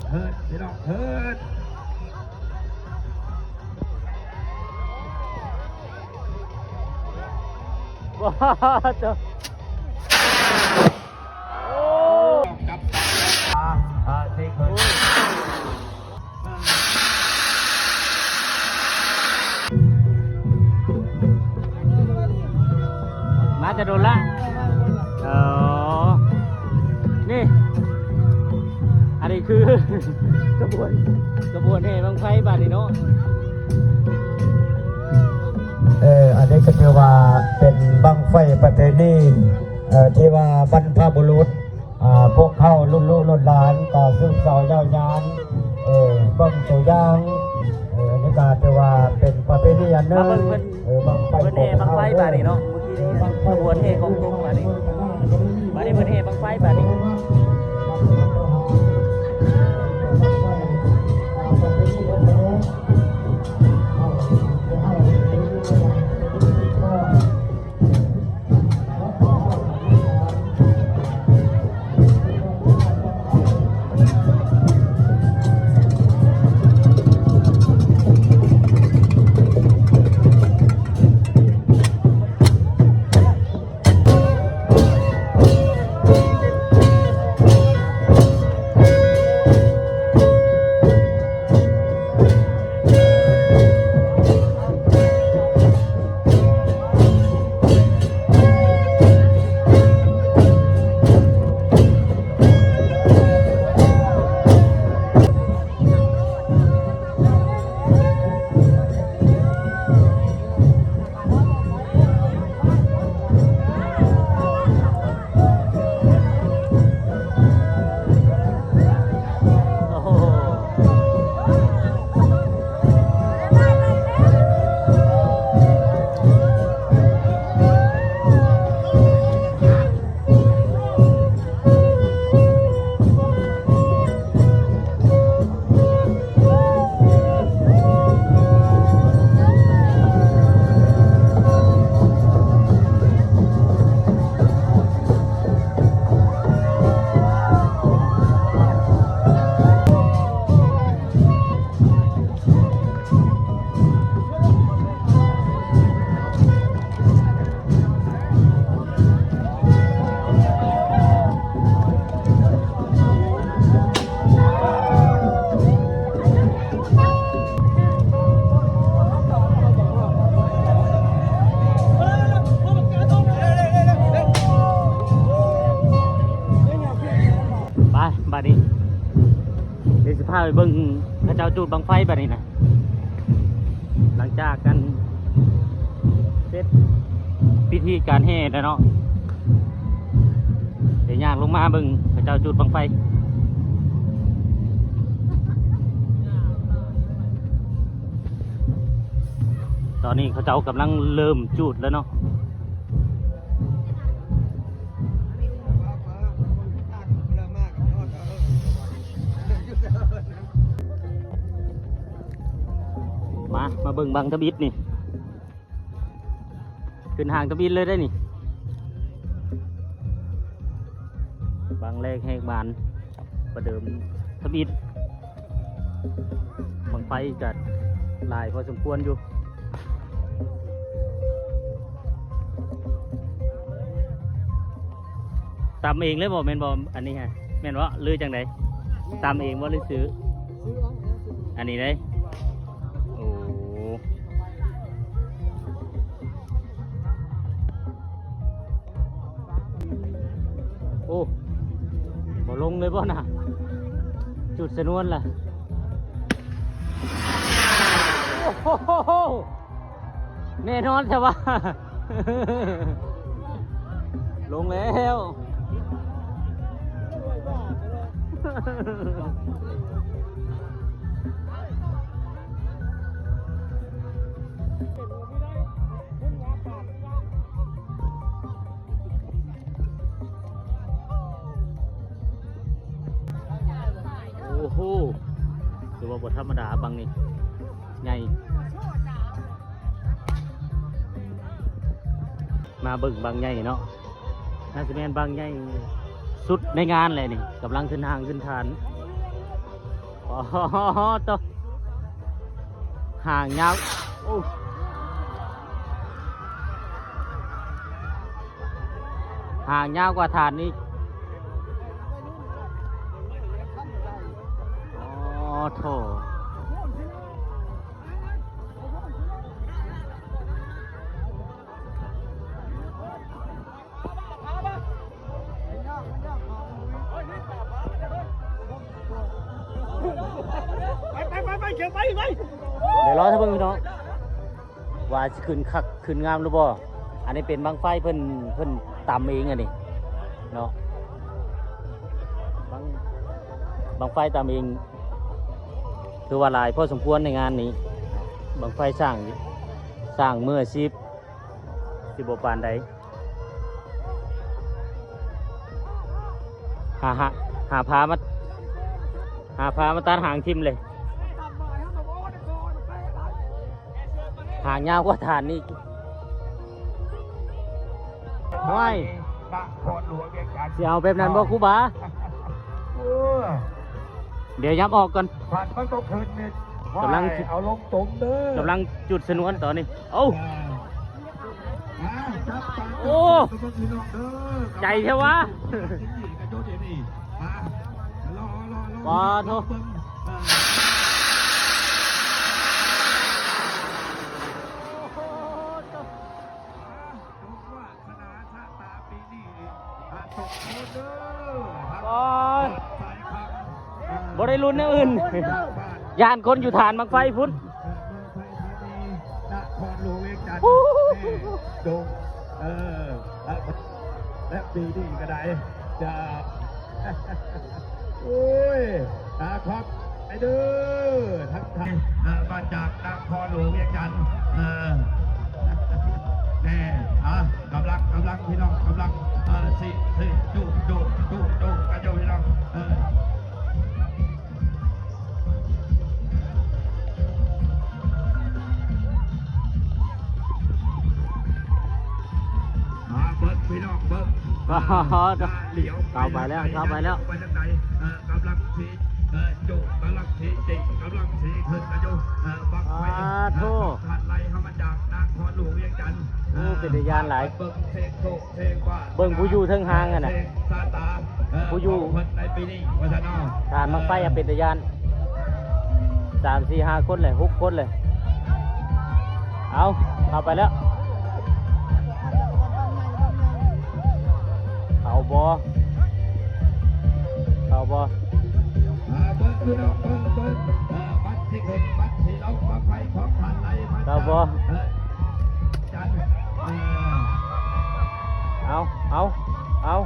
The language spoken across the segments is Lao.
ເຮີດ ພີ່ນ້ອງ ເຮີດ. ວ້າ ເຈົ້າ ໂອ້ ກັບ ອ່າ ເຊັກເພິ່ນ ມາແຕ່ດົນລະ. ເອີ ນີ້ ອັນນີ້ຄື ຂະບວນ ຂະບວນແຫ່ບັ້ງໄຟບາດນີ້ເນາະ. ເອີ ອັນນີ້ກໍຖືວ່າເປັນບັ້ງໄຟປະເພນີ ເອີ ທີ່ວ່າບັນພະບຸລຸດ ອ່າ ພວກເຮົາລຸ້ນລູກລຸ້ນຫຼານກໍສືບເສົາຍາວຍານ ເອີ ເບິ່ງຕົວຢ່າງ ເອີ ອັນນີ້ກໍຖືວ່າເປັນປະເພນີອັນໜຶ່ງ ມາເບິ່ງເພິ່ນ ເອີ ບັ້ງໄຟ ເພິ່ນແຫ່ບັ້ງໄຟບາດນີ້ເນາະ. ເມື່ອກີ້ນີ້ຂະບວນແຫ່ຂອງຕົກບາດນີ້ ບາດນີ້ເພິ່ນແຫ່ບັ້ງໄຟບາດນີ້. ໄປ ບາດນີ້ ດຽວຊິພາໄປເບິ່ງເຂົາເຈົ້າຈູດບັ້ງໄຟບາດນີ້ນະ. ຫຼັງຈາກກັນເສັດພິທີການແຫ່ແລ້ວເນາະ ດຽວຍ່າງລົງມາເບິ່ງເຂົາເຈົ້າຈູດບັ້ງໄຟ. ຕອນນີ້ເຂົາເຈົ້າກຳລັງເລີ່ມຈູດແລ້ວເນາະ. ມາ ມາເບິ່ງບັ້ງທຳອິດນີ້ ຂຶ້ນຫ້າງທຳອິດເລີຍເດ້ນີ້ ບັ້ງແລກແຫກບານປະເດີມທຳອິດ. ບັ້ງໄຟກະຫຼາຍພໍສົມຄວນຢູ່ ຕຳເອງເລີຍບໍ່ ແມ່ນບໍ່ ອັນນີ້ຮະ ແມ່ນບໍ່ ຫຼືຈັ່ງໃດ ຕຳເອງບໍ່ ຫຼືຊື້ ຊື້ເອົາ ອັນນີ້ເດ້ ໂອ້. ໂອ້ ບໍ່ລົງເລີຍບໍ່ນະ ຈຸດຊະນວນລະ ໂອ້ໂຫ ແນ່ນອນແທ້ວ່າ ລົງແລ້ວ. ໂອ້ໂຫ ຖືວ່າບໍ່ທຳມະດາ ບັ້ງນີ້ໃຫຍ່ ມາເບິ່ງບັ້ງໃຫຍ່ເນາະ. ໜ້າຈະແມ່ນບັ້ງໃຫຍ່ສຸດໃນງານແຫຼະນີ້ ກຳລັງຂຶ້ນຮ່າງຂຶ້ນຖານ. ໂອ້ໂຫ ໂຕ ຫາງຍາວ ໂອ້ ຫາງຍາວກວ່າຖ່ານອີກ. ອໍ ໂທ້. ໄປ ໄປ ໄປ ໄປ ຂຽວໄປ ໄປ ດຽວລໍຖ້າເບິ່ງພີ່ນ້ອງ ວ່າຊິຂຶ້ນຄັກຂຶ້ນງາມຫຼືບໍ່. ອັນນີ້ເປັນບັ້ງໄຟເພິ່ນ ເພິ່ນຕຳເອງອັນນີ້ເນາະ ບັ້ງ ບັ້ງໄຟຕຳເອງ ຖືວ່າຫຼາຍພໍສົມຄວນໃນງານນີ້. ບັ້ງໄຟສ້າງ ສ້າງມືອາຊີບ ຊິບໍ່ປານໃດ. ຫາ ຫາ ຫາຜ້າມາ ຫາຜ້າມາຕັດຫາງຖິ້ມເລີຍ. ຫາງຍາວກວ່າຖ່ານນີ້. ໂອ້ຍ ຊິເອົາແບບນັ້ນບໍ່ຄູບາ? ເອີ ດຽວຍາມອອກກ່ອນ ພັດມັນບໍ່ຂຶ້ນນີ້ ກຳລັງ ເອົາລົງຕົມເດີ ກຳລັງຈຸດຊະນວນຕອນນີ້. ເອົ້າ ອ່າ ໂອ້ ໃຈແທ້ວະ ປາໂທ. ບໍ່ໄດ້ລຸ້ນແນວອື່ນ ຢ້ານຄົນຢູ່ຖານບັ້ງໄຟພຸ້ນ. ນະຄອນຫຼວງວຽງຈັນ ດງ ເອີ ແລະປີນີ້ກໍໄດ້ຈະ ໂອ້ຍ ນະຄອນ ໄປເດີ ທັງ ທັງ ເອີ ມາຈາກນະຄອນຫຼວງວຽງຈັນ ເອີ ແນ່ ອ່ະ ກຳລັງ ກຳລັງ ພີ່ນ້ອງ ກຳລັງ ເອີ ຊິ ຊິ ຈຸ ຈຸ ຈຸ ຈຸ ກັນຢູ່ ພີ່ນ້ອງ ເອີ. ອ່າ ເບິ່ງ ພີ່ນ້ອງ ເບິ່ງ ເຂົ້າໄປແລ້ວ ເຂົ້າໄປແລ້ວ ໄປທາງໃດ ເອີ ກຳລັງຊິ ເອີ ຈຸ ກຳລັງຊິຈິ ກຳລັງຊິຂຶ້ນກັນຢູ່ ເອີ ບັ້ງໄຟ ອ່າ ໂທ້ ເອີ ຂອງທ່ານໄລ່ເຮົາມາຈາກນະຄອນຫຼວງວຽງຈັນ ໂອ້ ເອີ ເປັນຕາຢ້ານຫຼາຍ ເບິ່ງເສັງໂຊກ ເບິ່ງຜູ້ຢູ່ເທິງຫ້າງຫັ້ນນະ ຜູ້ຢູ່ ເອີ ເພິ່ນໃນປີນີ້ວ່າຊັ້ນເນາະ ຖານບັ້ງໄຟ ເອີ ເປັນຕາຢ້ານ ສາມ ສີ່ ຫ້າ ຄົນເລີຍ ຫົກ ຄົນເລີຍ. ເອົາ ເຂົ້າໄປແລ້ວ ເຂົ້າບໍ່ ເຂົ້າບໍ່? ອ່າ ເບິ່ງພີ່ນ້ອງ ເບິ່ງ ເບິ່ງ ເອີ ບັດຊິຂຶ້ນ ບັດຊິລົງ ບັ້ງໄຟຂອງທ່ານໄລ່ມາຈາກ ເອີ ຈັນ ເອີ ເອົາ ເອົາ ເອົາ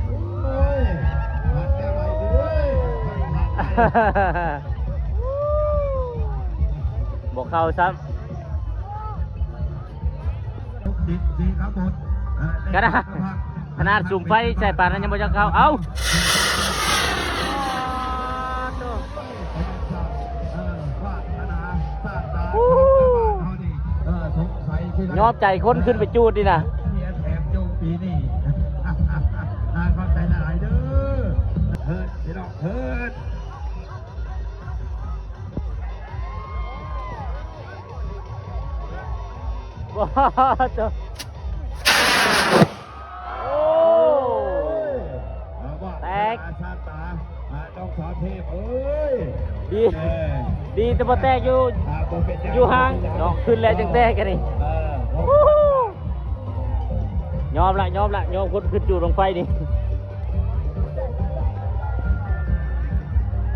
ໂອ້ຍ ມາແຕ່ໄວເດີ ບໍ່ເຂົ້າຊ້ຳ. ຂະໜາດ ຂະໜາດສຸມໄຟໃສ່ປານນັ້ນຍັງບໍ່ຈັກເຂົ້າ. ເອົ້າ ຍອມໃຈຄົນຂຶ້ນໄປຈູດນີ້ນະ. ວ້າວ ໂອ້ ແຕກ ນ້ອງສາວເທບເອີຍ ດີ ດີແຕ່ບໍ່ແຕກຢູ່ ຢູ່ຫ່າງເນາະ ຂຶ້ນແລ້ວຈຶ່ງແຕກອັນນີ້. ຍອມລະ ຍອມລະ ຍອມຄົນຂຶ້ນຈູດບັ້ງໄຟນີ້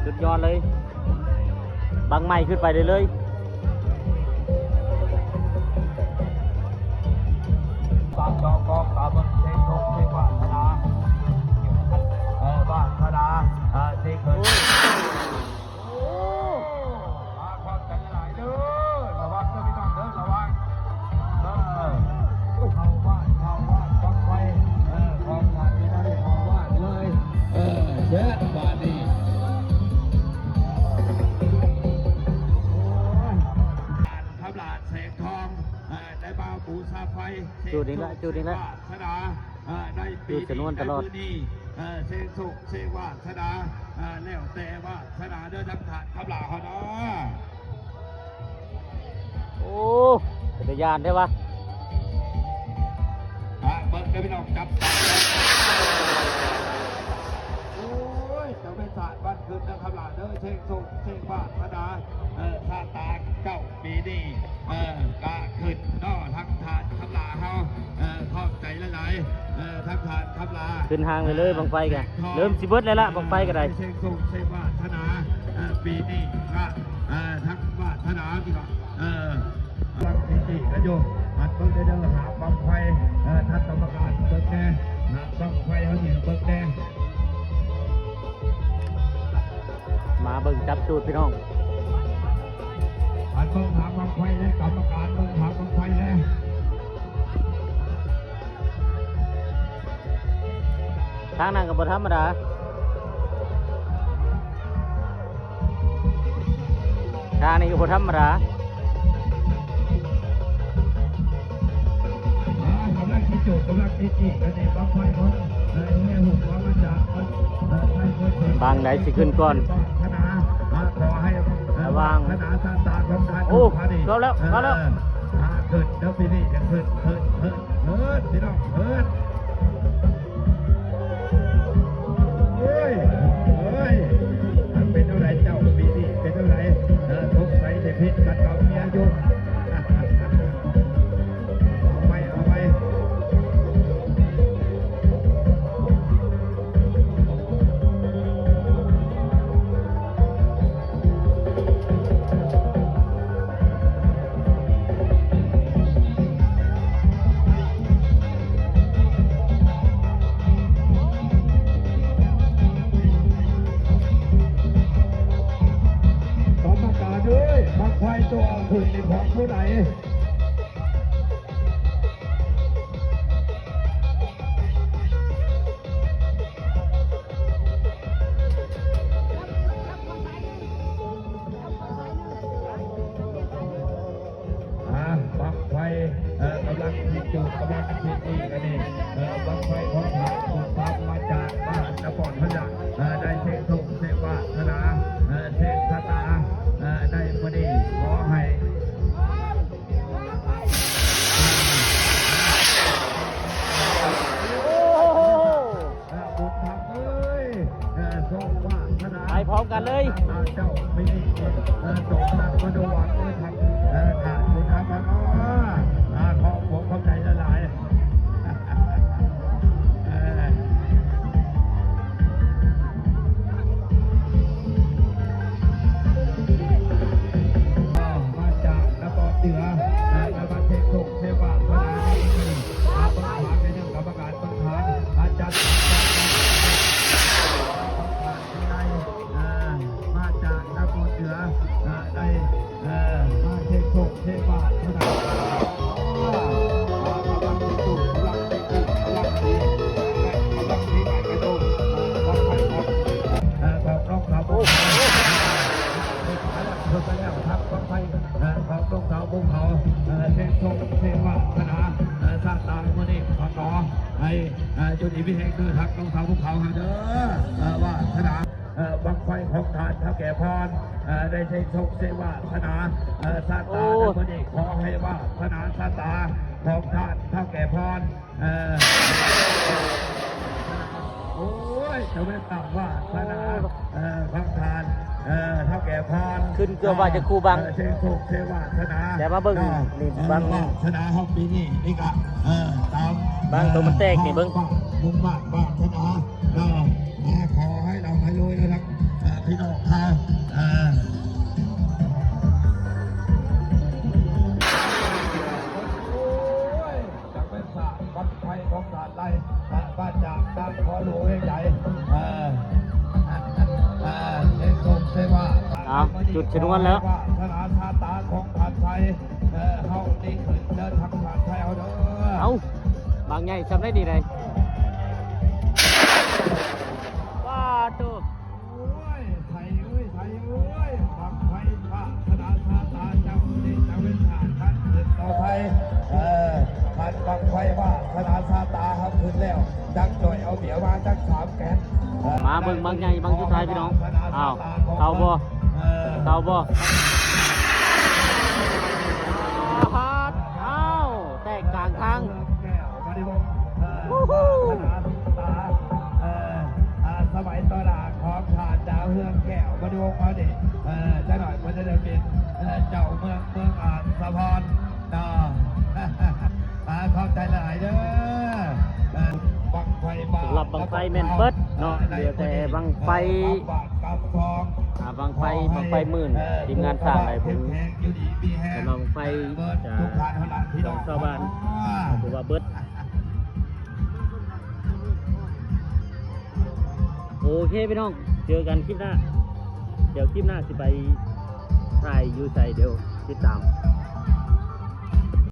ສຸດຍອດເລີຍ. ບັ້ງໃໝ່ຂຶ້ນໄປເລື້ອຍໆ. ເອີ ເຂົ້າບ້ານ ເຂົ້າບ້ານ ບັ້ງໄຟ ເອີ ຂອງທ່ານທີ່ໄດ້ເຂົ້າບ້ານເລີຍ ເອີ ເຊີນບາດນີ້ ໂອ້ຍ ທ່ານຄຳຫຼານແສງທອງ ເອີ ໄດ້ມາບູຊາໄຟເຊ ຈູດນີ້ລະ ຈູດນີ້ລະ ວາສະໜາ ເອີ ໃນປີນີ້ ຈູດຊະນວນຕະຫຼອດ ໃນມື້ນີ້ ເອີ ເຊໂຊກເຊວາສະໜາ ເອີ ແລ້ວແຕ່ວາສະໜາເດີ ທາງທ່ານຄຳຫຼາເຮົາເນາະ. ໂອ້ ເປັນຕາຢ້ານແທ້ວະ. ອ່າ ເບິ່ງເດີພີ່ນ້ອງ ຈັບ ໂອ້ຍ ເຈົ້າແມ່ນສາດບ້ານຂຶ້ນເດີຄຳຫຼາເດີ ເຊໂຊກເຊວາສະໜາ ເອີ ຊາຕາເຈົ້າປີນີ້ ເອີ ກະຂຶ້ນເນາະ ທາງທ່ານຄຳຫຼາເຮົາ ເອີ ຂອບໃຈຫຼາຍໆ ເອີ ທາງທ່ານຄຳຫຼາ ຂຶ້ນຫ້າງໄປເລີຍ ບັ້ງໄຟກະເລີ່ມຊິເບິດແລ້ວລະ ບັ້ງໄຟກະໄດ້ ເຊໂຊກເຊວາສະໜາ ເອີ ປີນີ້ກະ ເອີ ທາງວາສະໜານີ້ກະ ເອີ ລັກສິຕິກະໂຍ ອັນເບິ່ງໄດ້ເດີ ຫາບັ້ງໄຟ ເອີ ທ່ານກຳມະການເບິ່ງແດ່ ຫາບັ້ງໄຟເຮົານີ້ເບິ່ງແດ່. ມາເບິ່ງຈັບຈູດພີ່ນ້ອງ ອັນເບິ່ງຫາບັ້ງໄຟແດ່ ກຳມະການເບິ່ງຫາບັ້ງໄຟແດ່. ທາງນັ້ນກະບໍ່ທຳມະດາ ທ່ານີ້ກະບໍ່ທຳມະດາ. ອ່າ ກຳລັງຊິຈູດ ກຳລັງຊິຈີດ ອັນນີ້ບັ້ງໄຟຂອງ ເອີ ເຮຫຸມ ມາຈາກ ເອີ ບັ້ງໃດຊິຂຶ້ນກ່ອນ ຄະນະ ອ່າ ຂໍໃຫ້ ເອີ ລະຫວ່າງ ຄະນະຊາຕາຂອງທ່ານ ໂອ້ ເຂົ້າແລ້ວ ເຂົ້າແລ້ວ ເອີ ອ່າ ຂຶ້ນເດີ ປີນີ້ຈະຂຶ້ນ ຂຶ້ນ ຂຶ້ນ ຂຶ້ນ ພີ່ນ້ອງ ຂຶ້ນ. ໂອ້ຍ ໂອ້ຍ ມັນເປັນແນວໃດເຈົ້າ ປີນີ້ເປັນແນວໃດ? ເອີ ສົງໄສຊິຜິດກັນກັບເມຍຢູ່. ເອົາໃໝ່ ເອົາໃໝ່. ກຳມະການເອີຍ ບັ້ງໄຟໂຕເອົາຂຶ້ນນີ້ຂອງຜູ້ໃດ? ອ່າ ບັ້ງໄຟ ເອີ ກຳລັງຈູດ ກຳລັງຈູດອີກ ອັນນີ້ ເອີ ບັ້ງໄຟຂອງທ່ານບຸນທຳ ມາຈາກບ້ານນະຄອນພະຍາ ເອີ ໄດ້ເຊໂຊກເຊວາສະໜາ ເອີ ເຊຊະຕາ ເອີ ໃນມື້ນີ້ ຂໍໃຫ້ ໂອ້ໂຫ ບຸນທຳເອີຍ ເອີ ໂຊກວາສະໜາ ໄປພ້ອມກັນເລີຍ ເຈົ້າມີ ເອີ ສົມດັງມະນຸຫວັງເອີຍ ເອີ ທ່ານຜູ້ທຳເນາະ ອ່າ ຂອບອົກຂອບໃຈຫຼາຍໆ ເອີ ມາຈາກນະຄອນເໜືອ ເອີ ນະຄອນເຊໂຊກເຊວາສະໜາ ມາເບິ່ງຂວາໃນນາມກຳມະການ ເບິ່ງຂວາ ອາຈານ ມາຈາກນະຄອນເໜືອ ໄດ້ ເອີ ມາເຊໂຊກເຊວາສະໜາ ກຳລັງເຊໂຊກ ກຳລັງເຊໂຊກ ກຳລັງເຊໂຊກ ກຳລັງເຊໂຊກ ເອີ ຂອງນ້ອງສາວ ໂອ້ໂຫ ເພິ່ນໄປແລ້ວ ທັກບັ້ງໄຟ ເອີ ຂອງນ້ອງສາວພວກເຮົາ ເອີ ເຊໂຊກເຊວາສະໜາ ເອີ ຊາດຕາມື້ນີ້ ຂໍໃຫ້ ເອີ ຢູ່ດີມີແຮງເດີ ທັກນ້ອງສາວພວກເຮົາເດີ ເອີ ວາສະໜາ ເອີ ບັ້ງໄຟຂອງທ່ານທ້າວແກ່ພອນ ເອີ ໄດ້ເຊໂຊກເຊວາສະໜາ ເອີ ຊາດຕາ ໂອ້ ໃນມື້ນີ້ ຂໍໃຫ້ວາສະໜາຊາດຕາຂອງທ່ານທ້າວແກ່ພອນ ເອີ ໂອ້ຍ ຈະແມ່ນຕາມວາສະໜາ ເອີ ຂອງທ່ານ ເອີ ທ້າວແກ່ພອນ ຂຶ້ນເກືອບວ່າຈະຄູ່ບັ້ງ ເອີ ເຊໂຊກເຊວາສະໜາ ແຕ່ມາເບິ່ງ ເນາະ ນີ້ບັ້ງ ເອີ ວາສະໜາເຮົາປີນີ້ນີ້ກະ ເອີ ຕາມ ບັ້ງໂຕມັນແຕກນີ້ເບິ່ງ ເອີ ບຸນວາສະໜາ ເນາະ ຂໍໃຫ້ລ່ຳໃຫ້ລວຍເດີ ເອີ ພີ່ນ້ອງເຮົາ ເອີ ໂອ້ຍ ຈັກແມ່ນສາດບັ້ງໄຟຂອງທ່ານໄລ່ ເອີ ມາຈາກນະຄອນຫຼວງວຽງໃຫຍ່ ເອີ ເອີ ເຊໂຊກເຊວາ ເອົາ ຈຸດຊະນວນແລ້ວ ວາສະໜາຊາດຕາຂອງທ່ານໄຊ ເອີ ເຮົານີ້ຂຶ້ນເດີ ທາງທ່ານໄຊເຮົາເດີ ເອົາ ບັ້ງໃຫຍ່ຊ່ຳໃດນີ້ໃດ ປາໂຕ ໂອ້ຍ ໄຊເອີຍ ໄຊເອີຍ ບັ້ງໄຟວາສະໜາຊາດຕາເຈົ້ານີ້ ເຈົ້າເປັນຊາດ ທ່ານເປັນຕໍ່ໄພ ເອີ ທ່ານ ໄຟວາສະໜາຊາຕາເຮົາຂຶ້ນແລ້ວ ຈັກຈ່ອຍເອົາເບຍມາຈັກສາມແກັນ. ເອີ ມາເບິ່ງບັ້ງໃຫຍ່ບັ້ງສຸດທ້າຍພີ່ນ້ອງ. ອ້າວ ເຂົ້າບໍ່? ເອີ ເຂົ້າບໍ່? ອ້າວ ແຕກກາງທາງ. ເອີ ວາສະໜາຊາຕາ ເອີ ອາ ສະໄໝຕໍ່ໜ້າຂອງທ່ານດາວເຮືອງແກ້ວ ບໍລິວົງ ເຮົານີ້ ເອີ ຈັກໜ້ອຍເພິ່ນຈະໄດ້ເປັນ ເອີ ເຈົ້າເມືອງ ເມືອງອາດສະພອນເນາະ. ອາ ຂອບໃຈຫຼາຍເດີ. ເອີ ບັ້ງໄຟ ສຳລັບບັ້ງໄຟແມ່ນເບິດເນາະ ເຫຼືອແຕ່ບັ້ງໄຟ ອາ ບັ້ງໄຟ ບັ້ງໄຟໝື່ນ ທີມງານສ້າງໄດ້ບຸນ. ສຳລັບບັ້ງໄຟຈາກຂອງຊາວບ້ານ ຖືວ່າເບິດ. ໂອເຄພີ່ນ້ອງ ເຈີກັນຄລິບໜ້າ. ດຽວຄລິບໜ້າຊິໄປຖ່າຍຢູ່ໃສ ດຽວຕິດຕາມ.